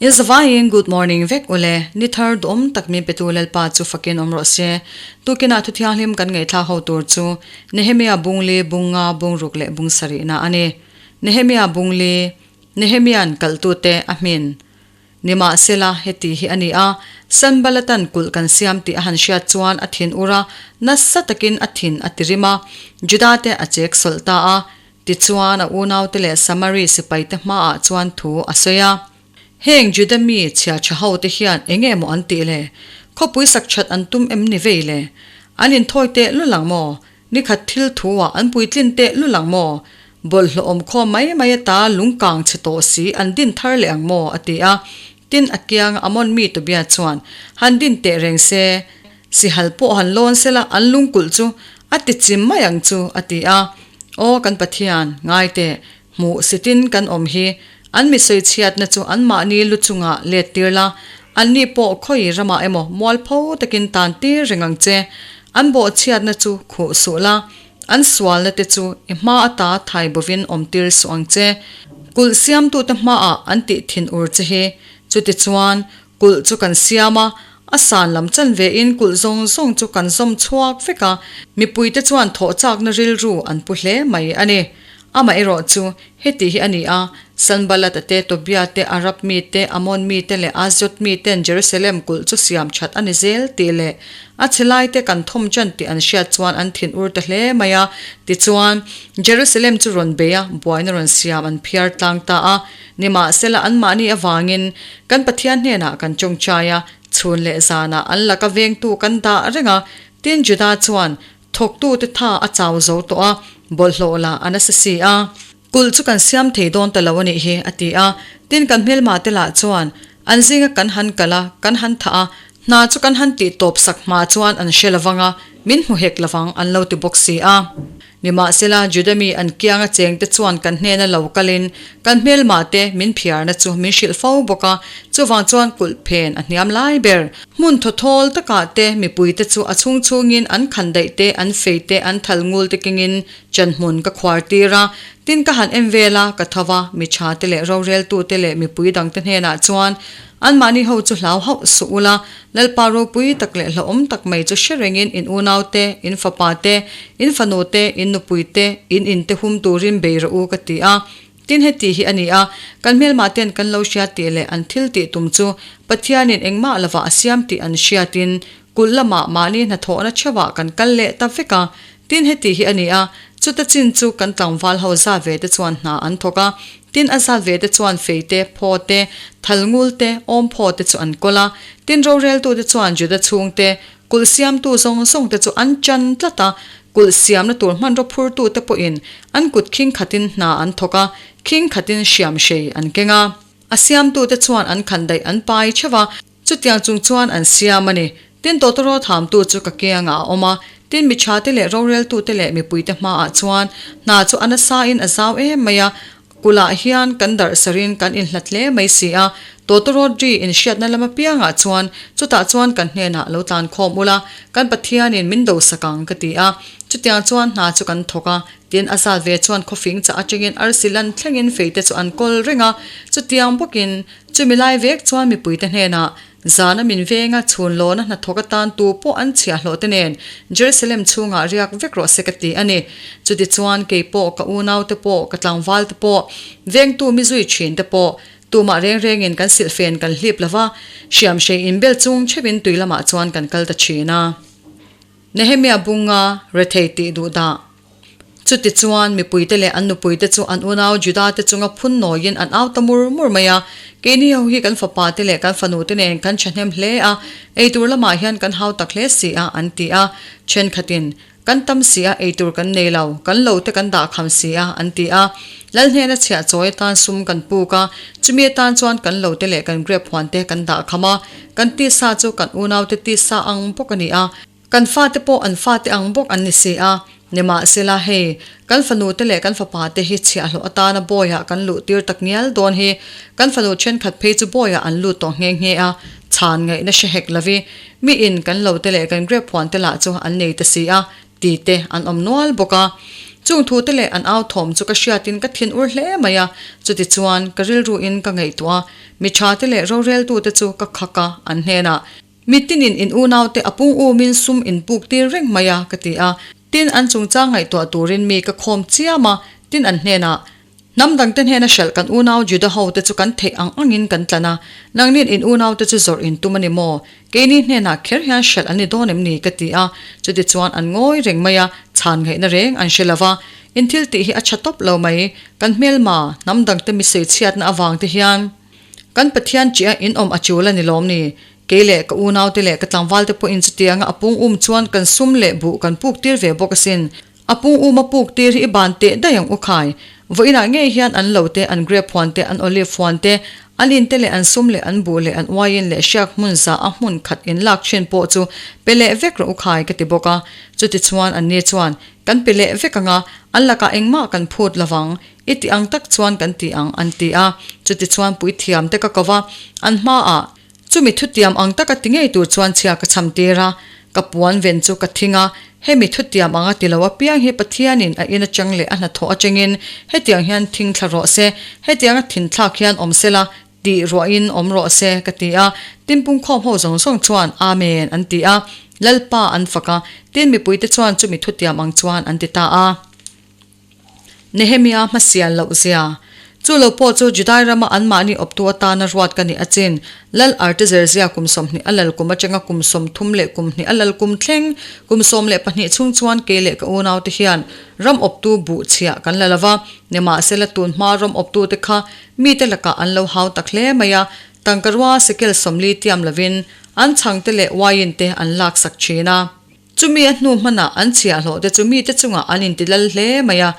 In zavaiin good morning vek ule, ni thar duhawm tak min petu Lalpa chu fakin awm rawh se. Tukinah thu thianghlim kan ngaihthlak ho tur chu Nehemia bungli, bunga, bungruk leh bungsarihna a ni. Nehemia bungli, Nehemia'n kalhtute a hmin. Nimahsela, heti hi a ni a, Sanbalatan kulh kan siam tih a han hriat chuan a thin ur a, nasa takin a thin a ti rim a, Judate a chek sawlh ta a. Tichuan, a unaute leh Samari sipaite hmaah chuan thu a sawi a. Heng Juda mi chhia tha hote hian eng nge maw an tih le? Khawpui sak that an tum em ni vei le? An inthawi teh lul ang maw? Nikhat thil thu-ah an puitlin teh lul ang maw? Bawlhhlawh awm khawm mai mai ata lungkang chhe tawh si an din thar leh ang maw? a ti a. Tin, a kianga Amon mi Tobia chuan, Han din teh reng se, sihal pawh han lawn sela an lungkulh chu a ti chim mai ang chu, a ti a. Aw kan Pathian, ngai teh, hmuh sitin kan awm hi, an mi sawichhiatna chu anmahni lu chungah let tir la, anni pawh khawi ramah emaw mualpho takin tan tir reng ang che. An bawhchhiatna chu khuh suh la, an sualna te chu i hma ata thai bovin awm tir suh ang che. Kulh siamtute hmaah an tih thin ur che hi. Chutichuan, Kulh chu kan siam a, a san lam chan vein kulh zawng zawng chu kan zawm chhuak vek a, mipuite chuan thawh chakna rilru an pu hle mai a ni. Amaherawh chu, heti hi a ni a, Sanballat-a te, Tobia te, Arab mite, Amon mite leh Asdod miten Jerusalem kulh chu siam that a ni zel tih leh a chhe laite kan thawm chan tih an hriat chuan an thinur ta hle mai a. Tichuan, Jerusalem chu rawn bei a, buaina rawn siam an phiar tlang ta a. Nimahsela anmahni avangin kan Pathian hnenah kan tawngtai a, chhun leh zanah an laka vengtu kan dah reng a. Tin, Juda chuan thawktute tha a chau zo tawh a, bawlhhlawh lah a nasa si a. Kulh chu kan siam thei dawn ta lo a nih hi, a ti a. Tin, kan hmelmate lah chuan an zinga kan han kal a, kan han thah a, hna chu kan han tih tawp sak hma chuan an hre lovang a, min hmu hek lovang an lo ti bawk si a. Nimahsela, Juda mi an kianga chengte chuan kan hnena lo kalin kan hmelmahte min phiarna chu min hrilh fo bawk a, chuvang chuan kulh phen a hniam lai ber. Hmun thawthawl takah te mipuite chu a chhung chhungin an khan daih te, an fei te, an thal ngul te kengin chanhmun ka khuar tir a. Tin, ka han en vel a, ka tho va, mi tha te leh roreltute leh mipui dangte hnenah chuan Anmahni ho chu hlau hauh suh ula, Lalpa ropui tak leh hlauhawm tak mai chu hre rengin in unau te, in fapa te, in fanu te, in nupui te, in in te hum turin bei rawh u ka ti a. Tin heti hi a ni a, kan hmelmah ten kan lo hria tih leh an thil tih tum chu Pathianin engmah lovah a siam tih an hriatin kulh lamah mahni hnathawhna theuhah kan kal leh ta vek a. Tin heti hi a ni a, chuta chin chu kan tlangval ho za ve te chuan hna an thawk a, tin a zat ve te chuan fei te, phaw te, thal ngul te, awm phaw te chu an kawl a. Tin roreltute chuan Juda chhungte, kulh siamtu zawng zawng te chu an chan tlat a, kulh siamna tur hmanraw phurtute pawhin an kut khing khatin hna an thawk a, khing khatin hriam hrei an keng a. A siamtute chuan an khan daih an pai theuh a. Chutiang chung chuan an siam a ni. Tin tawtawraw thamtu chu ka kiangah a awm a, tin mi thate leh roreltute leh mipuite hmaah chuan hna chu a nasain a zau em mai a, kulhah hian kan darh sarin kan inhlat hle mai si a. Tawtawrawt ri inhriatna lam apiangah chuan chutah chuan kan hnenah lo tlan khawm ula, kan Pathianin min dosak ang ka ti a. Chutiang chuan hna chu kan thawk a, tin a zat ve chuan khawfing chah atangin arsi lan thlengin feite chu an kawl reng a, chutiang bawkin Chumi lai vek chuan mipuite hnenah, Zana min venga chhun lawna hnathawk atan tu pawh an chhiahhlawh te nen Jerusalem chhungah riak vek rawh se ka ti a ni. Chutichuan kei pawh, ka unaute pawh, ka tlangvalte pawh, vengtu mi zui thin te pawh, tumah reng rengin kan silhfen kan hlip lova, hriamhrei inbel chung theuhin tui lamah chuan kan kal ta thin a. Nehemia bunga rethei tih duh dah. Chutichuan, mipuite leh an nupuite chu an unau Judate chunga phun nawiin an au ta mur mur mai a. Keini ho hi kan fapate leh kan fanute nen kan thahnem hle a, eitur lamah hian kan hau tak hle si a, an ti a. Thenkhatin, Kan tam si a, eitur kan nei lo, kan lote kan dah kham si a, an ti a. Lal hnena chhiah chawi atan sum kan puk a, chumi atan chuan kan lote leh kan grep huante kan dah kham a. Kan tisa chu kan unaute tisa ang bawk a ni a. Kan fate pawh an fate ang bawk an ni si a, nimahsela hei, kan fanute leh kan fapate hi chhiahhlawh atana bawiah kan luh tir tak ngial dawn hi, kan fanu thenkhat phei chu bawiah an lut tawh nghe nghe a, chhan ngaihna hre hek lovi, mi in kan lote leh kan grep huante lah chu an nei ta si a, ti te an awm nual bawk a. Chung thute leh an au thawm chu ka hriatin ka thin ur hle mai a, chutichuan ka rilruin ka ngaihtuah a, mi thate leh roreltute chu ka khak a, an hnenah, Mi tinin in unaute a pung umin sum in puk tir reng mai a, ka ti a. Tin, an chungchang ngaihtuah turin mi ka khawm chiam a, tin an hnenah, Hnam dangte hnena hralh kan unau Juda hote chu kan theih ang angin kan tlan a, nangnin in unaute chu zawrh in tum a ni maw? Keini hnenah kher hian hralh an ni dawn em ni? ka ti a, chutichuan an ngawi reng mai a, chhan ngaihna reng an hre lo va. In thil tih hi a tha tawp lo mai, kan hmelma, hnam dangte mi sawichhiatna avangte hian kan Pathian ṭih a in awm a ṭul a ni lawm ni? Kei leh ka unaute leh ka tlangvalte pawhin chutianga a pung um chuan kan sum leh buh kan puk tir ve bawk asin. A pung um a puk tir hi i ban teh daih ang u khai. Vawiinah ngei hian an lo te, an grape huan te, an olive huan te, an in te leh an sum leh an buh leh an uaiin leh hriak hmun za a hmun khat in lak thin pawh chu pe leh vek rawh u khai ka ti bawk a. Chutichuan anni chuan kan pe leh vek ang a, an lakah engmah kan phut lovang, i ti ang tak chuan kan ti ang an ti a. Chutichuan puithiam te ka ko va, an hmaah Chumi thutiam ang taka ti ngei tur chuan chhia ka cham tir a, ka puan ven chu ka thing a, hemi thutiam anga ti lo apiang hi Pathianin a in atang leh a hnathawh atangin hetiang hian thing thla rawh se, hetianga thin thlak hian awm sela tih ruahin awm rawh se ka ti a, tin pungkhawm ho zawng zawng chuan Amen an ti a, Lalpa an fak a, tin mipuite chuan chumi thutiam ang chuan an ti ta a. Nehemia hmasial loh zia. Chu lo pawh chu Judai rama anmahni awptu atana ruat ka nih a chin. Lal Artazerzia kum 20 a lal kum atanga kum 30 leh kum hnih a lal kum thleng kum 12 chhung chuan kei leh ka unaute hian ram awptu buh chhiah kan la lova. Nimahsela tun hma ram awptute kha mite lakah an lo hau tak hle mai a, tangkarua sekel 40 tiam lovin an chhangte leh uaiin te an laksak thin a. Chumi a hnu hmanah an chhiahhlawh te chu mite chungah an inti lal hle mai a.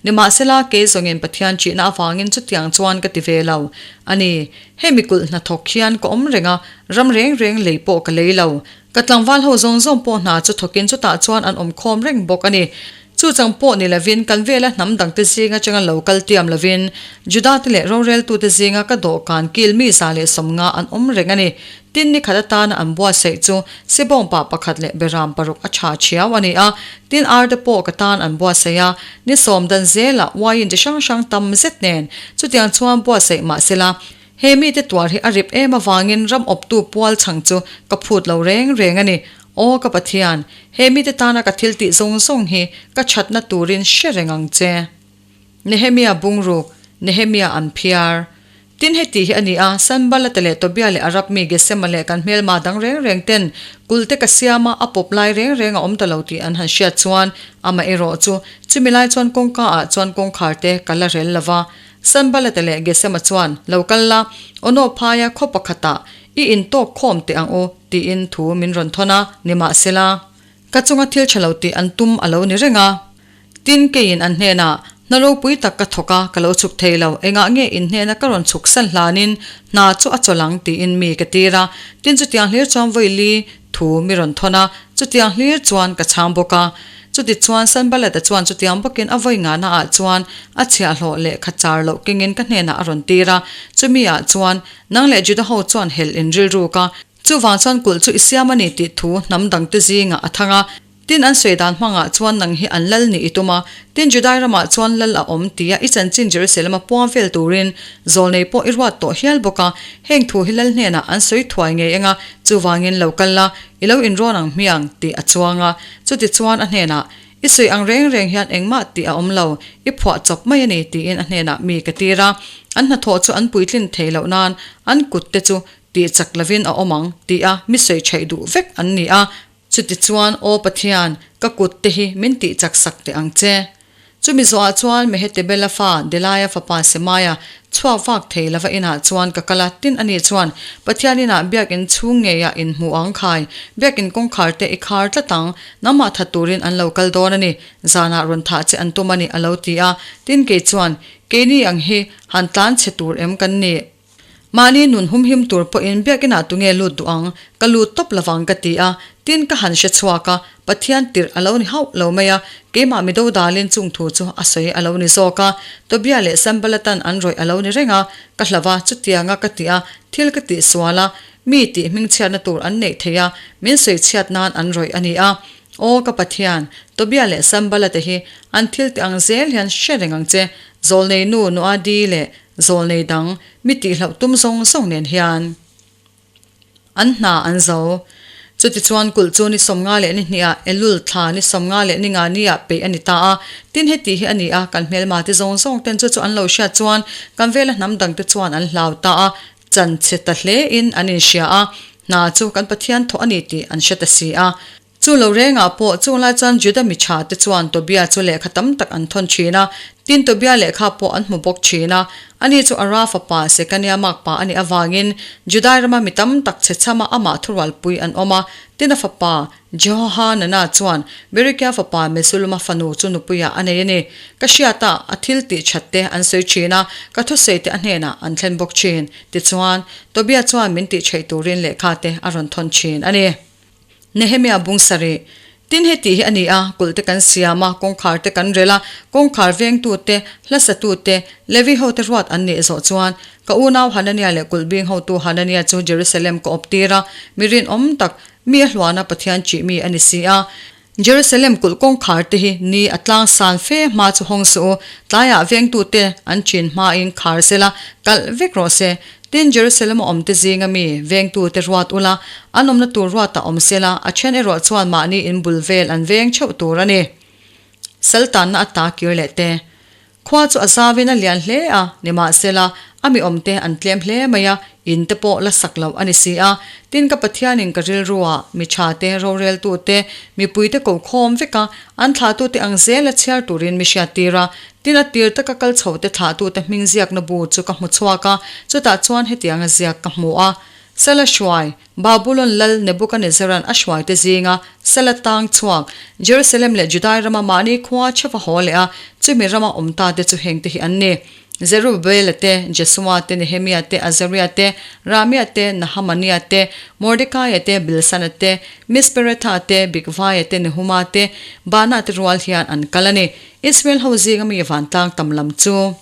Nimahsela, kei zawngin Pathian ṭihna avangin chutiang chuan ka ti ve lo a ni. Hemi kulh hnathawk hian ka awm reng a, ram reng reng lei pawh ka lei lo. Ka tlangval ho zawng zawng pawh hna chu thawkin chutah chuan an awm khawm reng bawk a ni. Chu chang pawh ni lovin kan vela hnam dangte zing atanga lo kal tiam lovin Judate leh roreltute zinga ka dawhkan kil mi 150 an awm reng a ni. Tin ni khat atana an buatsaih chu Sibawngpa pakhat leh Beram paruk a tha thiau a ni a, tin arte pawh ka tan an buatsaih a, ni sawm dan zelah uaiin chi hrang hrang tam zet nen chutiang chuan buatsaih mah sela, he mite tuar hi a rip em avangin ram awptu pual chhang chu ka phut lo reng reng a ni. Aw ka Pathian, he mite tana ka thil tih zawng zawng hi ka thatna turin hre reng ang che. Nehemia bungruk, Nehemia an phiar. Tin heti hi a ni a, Sanbalata leh Tobia leh Arab mi Gesema leh kan hmelma dang reng reng ten kulh te ka siam a, a pawp lai reng reng a awm ta lo tih an han hriat chuan amaherawh chu chumi lai chuan kawngka ah chuan kawngkhar te ka la rel lo va. Sanbalata leh Gesema chuan, Lo kal la, Ono phaia khaw pakhatah i intawk khawm teh ang u, tiin thu min rawn thawn a, nimahsela, ka chunga thil tha lo tih an tum a lo ni reng a. Tin, keiin an hnenah, Hna ropui tak ka thawk a, ka lo chhuk thei lo, engah nge in hnena ka rawn chhuk san hlanin hna chu a chawl ang, tiin mi ka tir a. Tin, chutiang hlir chuan vawi li thu mi rawn thawn a, chutiang hlir chuan ka chhang bawk a. Chutichuan Sanballat-a chuan chutiang bawkin a vawi ngahnaah chuan a chhiahhlawh lehkha char loh kengin ka hnenah a rawn tir a, chumi ah chuan, Nang leh Juda ho chuan helh in rilruk a, chuvang chuan kulh chu i siam a ni tih thu hnam dangte zingah a thang a. Tin, an sawi dan hmangah chuan nang hi an lal nih i tum a, tin Judai ramah chuan lal a awm tia i chanchin Jerusalem-a puang vel turin zawlnei pawh i ruat tawh hial bawk a, heng thu hi lal hnenah an sawi thuai ngei eng a, chuvangin lo kal la, i lo inrawn ang hmiang, tih a chuang a. Chutichuan a hnenah, I sawi ang reng reng hian engmah tih a awm lo, i phuah chawp mai a ni, tiin a hnenah mi ka tir a. An hnathawh chu an puitlin thei loh nan an kutte chu tih chak lovin a awm ang, tia mi sawi chhaih duh vek an ni a. Chutichuan, Aw Pathian, ka kut te hi min tih chak sak teh ang che. Chumi zawhah chuan Mehetebela fa Delaia fapa Semaia chhuak vak thei lova inah chuan ka kal a, tin ani chuan, Pathian inah biakin chhung ngeiah in hmu ang khai, biakin kawngkhar te i khar tlat ang, nangmah that turin an lo kal dawn a ni, zanah rawn thah che an tum a ni, a lo ti a. Tin kei chuan, Keini ang hi han tlan chhe tur em kan nih? Mahni nun humhim tur pawhin biakinah tunge lut duh ang, ka lut tawp lovang ka ti a, tin ka han hre chhuak a, Pathian tirh a lo ni hauh lo mai a, keimah mi dodalin chung thu chu a sawi a lo ni zawk a, Tobia leh Sanbalatan an rawih a lo ni reng a, ka hlauh a, chutianga ka ti a, thil ka tih sual a, mi tih hmingchhiatna tur an neih theih a, min sawi chhiat nan an rawih a ni a. Aw ka Pathian, Tobia leh Sanbala te hi an thil tih ang zel hian hre reng ang che, zawlnei nu Noadi leh zawlnei dang mi tihloh tum zawng zawng nen hian an hna an zo. Chutichuan kulh chu ni 50 leh ni hniha Elul thla ni 50 leh ni nga niah peih a ni ta a. Tin heti hi a ni a, kan hmelma te zawng zawng ten chu chu an lo hriat chuan kan vela hnam dang te chuan an hlau ta a, chan chhe ta hle in an inhria a, hna chu kan Pathian thawh a ni tih an hre ta si a. Chu lo rengah pawh chung lai chuan Juda mi tha te chuan Tobia chu lehkha tam tak an thawn thin a, tin Tobia lehkha pawh an hmu bawk thin a. Ani chu Ara fapa Sekania makpa a nih avangin Judai rama mi tam tak chhe chhama amah thurualpui an awm a, tin a fapa Jehohanana chuan Berekia fapa Mesuluma fanu chu nupuiah a nei a ni. Ka hriata a thil tih that te an sawi thin a, ka thusawi te a hnenah an thlen bawk thin. Tichuan, Tobia chuan min tih theih turin lehkha te a rawn thawn thin a ni. Nehemia bung sarih. Tin heti hi a ni a, kulh te kan siam a, kawngkhar te kan rel a, kawngkhar vengtu te, hlasa tu te, Levi ho te ruat an nih zawh chuan, ka unau Hanania leh kulh bing hotu Hanania chu Jerusalem ka awp tir a, mi rinawm tak, mi a hluana Pathian chih mi a ni si a. Jerusalem kulh kawngkhar te hi ni a tlang san fe hma chu hawng suh u, tlaiah vengtu te an chin hmain khar sela kalh vek rawh se. Tin, Jerusalem a awmte zinga mi vengtute ruat ula, an awmna tur ruatah awm sela, a then erawh chuan mahni in bul vel an veng theuh tur a ni. Sal tanna ata kir leh te. Khua chu a zauin a lian hle a, nimahsela, a mi awmte an tlem hle mai a, in te pawh la sak loh a ni si a. Tin, ka Pathianin ka rilruah mi tha te, roreltu te, mipui te ko khawm vek a, an thlahtute ang zela chhiar turin mi hriattir a. Tin, a tir taka kal chho te thlahtute hming ziakna bu chu ka hmu chhuak a, chutah chuan hetianga ziak ka hmu a, Sala hruai, Babulon lal Nebukanezaran a hruaite zinga Sala tang chhuak, Jerusalem leh Judai rama mahni khua chheva haw leh a, chumi rama awm ta te chu hengte hi an ni, Zerubbabela te, Jesua te, Nehemia te, Azaria te, Ramia te, Nahamania te, Mordekaia te, Bilsana te, Misperetha te, Bigvaia te, Nehuma te, Baana te rual hian an kal a ni. Israel ho zinga mi vantlang tam lam chu.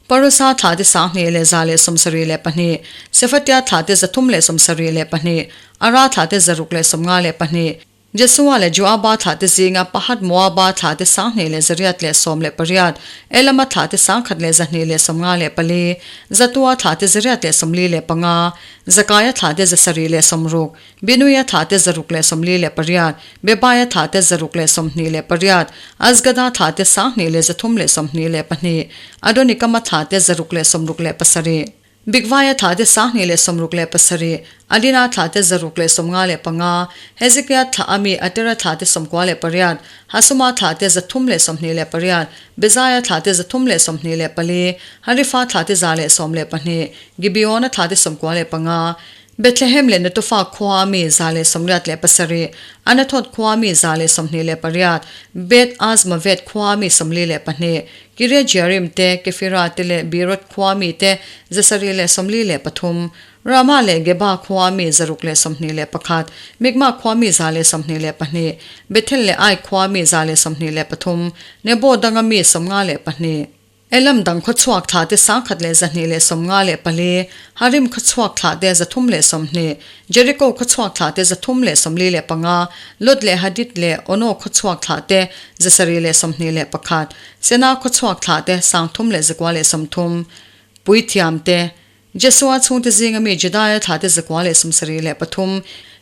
Parosa thlahte 2172, Sefatia thlahte 372, Ara thlahte 652, Jesua leh Joaba thlahte zinga Pahat Moaba thlahte 2818, Elama thlahte 1254, Zatua thlahte 845, Zakaia thlahte 760, Binuia thlahte 648, Bebaia thlahte 628, Azgada thlahte 2322, Adonikama thlahte 667, Bigvaia thlahte 27, Adina thlahte 655, Hezekia thlah ami Atera thlahte 98, Hasuma thlahte 328, Bezaia thlahte 324, Harifa thlahte 112, Gibeona thlahte 95, Bethlehem leh Netofa khua mi 187, Anathoth khua mi 128, Beth Azmaveth khua mi 42, Kiriath Jearim te, Kefira te leh Beeroth khua mi te 743, Ramah leh Geba khua mi 621, Mikmah khua mi 122, Bethel leh Ai khua mi 123, Nebo danga mi 52. Elam dang khawchhuak thlah te 1254, Harim khawchhuak thlah te 320, Jeriko khawchhuak thlah te 345, Lod leh Hadid leh Ono khawchhuak thlah te 721, Sena khawchhuak thlah te 3930, Puithiam te, Jesua chhungte zinga mi Jedaia thlah te 973,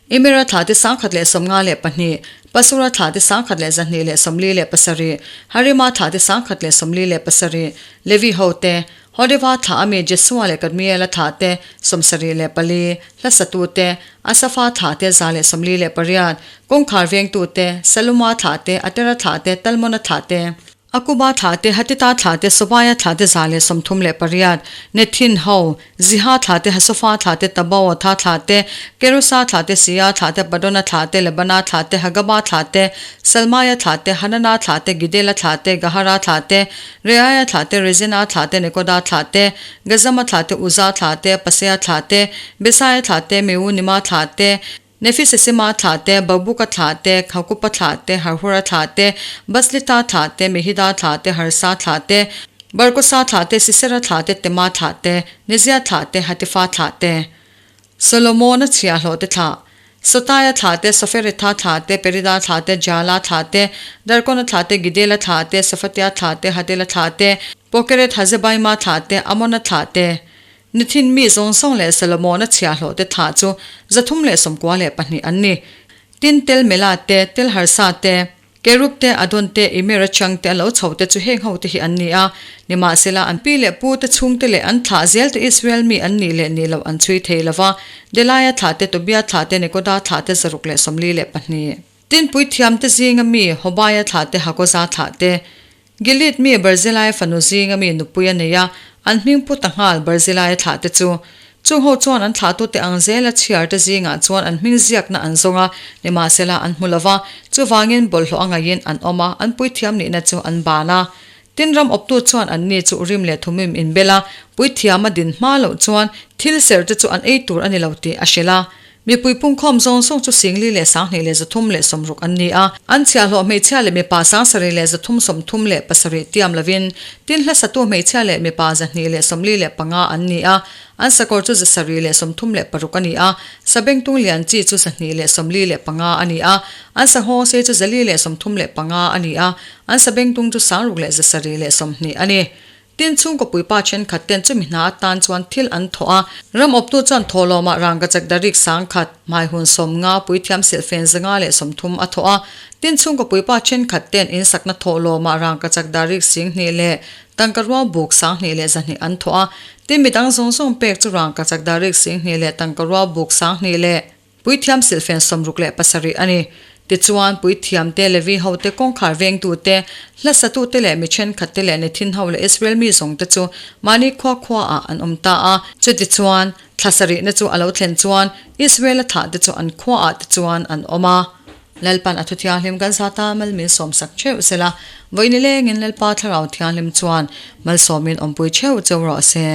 Imera thlah te 152, Pasura thlah te 1247, Harima thlah te 147, Levi ho te, Hodeva thlah a mi Jesua leh Kadmiela thlah te 74, Hlasatu te, Asafa thlah te 148, Kawngkhar vengtu te, Saluma thlah te, Atera thlah te, Talmona thlah te. Akuba thlah te, Hatita thlah te, Sobaia thlah te 138, Nethin ho, Ziha thlah te, Hasofa thlah te, Tabaotha thlah te, Kerusa thlah te, Sia thlah te, Padona thlah te, Lebana thlah te, Hagaba thlah te, Salmaia thlah te, Hanana thlah te, Gidela thlah te, Gahara thlah te, Reaia thlah te, Rezina thlah te, Nekoda thlah te, Gazama thlah te, Uza thlah te, Pasea thlah te, Besaia thlah te, Meunima thlah te, Nefisesima thlah te, Bakbuka thlah te, Hakupa thlah te, Harhura thlah te, Baslita thlah te, Mehida thlah te, Harsa thlah te, Barkosa thlah te, Sisera thlah te, Tema thlah te, Nezia thlah te, Hatifa thlah te. Solomona chhiahhlawh te thlah. Sotaia thlah te, Soferetha thlah te, Perida thlah te, Jala thlah te, Darkona thlah te, Gidela thlah te, Sefatia thlah te, Hatela thlah te, Pokeret Hazebaima thlah te, Amona thlah te, Nithin mi zawng zawng leh Solomona chhiahhlawh te thlah chu 392 an ni. Tin, Tel Mela te, Tel Harsa te, Kerub te, Adon te, Immer a chang te, a lo chho te chu heng ho te hi an ni a. Nimahsela, an pi leh pu te chhung te leh an thlah zel te Israel mi an nih leh nih loh an chhui thei lo va. Delaia thlah te, Tobia thlah te, Nekoda thlah te 142. Tin, puithiam te zinga mi, Hobaia thlah te, Hakoza thlah te, Gilead mi Barzillai fanu zinga mi nupui a nei a, an hming pu ta nghal Barzillai thlah te chu. Chung ho chuan an thlahtute ang zela chhiar te zingah chuan an hming ziakna an zawng a, nimahsela an hmu lo va, chuvangin bawlhhlawh a ngaiin an awm a, an puithiam nihna chu an ban a. Tin ram awptu chuan anni chu rim leh thumim inbel a, puithiam a din hma loh chuan thil serh te chu an ei tur a ni lo tih a hrilh a. Mipui pungkhawm zawng zawng chu 42,260 an ni a, an chhiahhlawh hmeichhia leh mipa 7,337 tiam lovin, tin hla satu hmeichhia leh mipa 245 an ni a, an sakawr chu 736 a ni a, sabengtung lian chi chu 245 a ni a, an sanghawng sei chu 435 a ni a, an sabengtung chu 6,720 a ni. Tin, chhungkaw puipa thenkhat ten chumi hna atan chuan thil an thawh a. Ram awptu chuan thawhlawmah rangkachak darik sangkhat, hmaihun sawmnga, puithiam silhfen 130 a thawh a. Tin, chhungkaw puipa thenkhat ten insakna thawhlawmah rangkachak darik 2000 leh tangkarua buk 2100 an thawh a. Tin, midang zawng zawng pek chu rangkachak darik 2000 leh tangkarua buk 2000 leh Puithiam silhfen 67 a ni. Tichuan, puithiamte, Levi hote, kawngkhar vengtute, hlasatute leh mi thenkhatte leh Nethin ho leh Israel mi zawngte chu mahni khua khuaah an awm ta a. Chutichuan, thla sarihna chu a lo thlen chuan Israel-a thlahte chu an khuaah te chuan an awm a. Lalpan a thu thianghlim kan zata mal min sawmsak theuh sela, vawiin nilengin Lalpa Thlarau Thianghlim chuan malsawmin awmpui theuh cheu rawh se.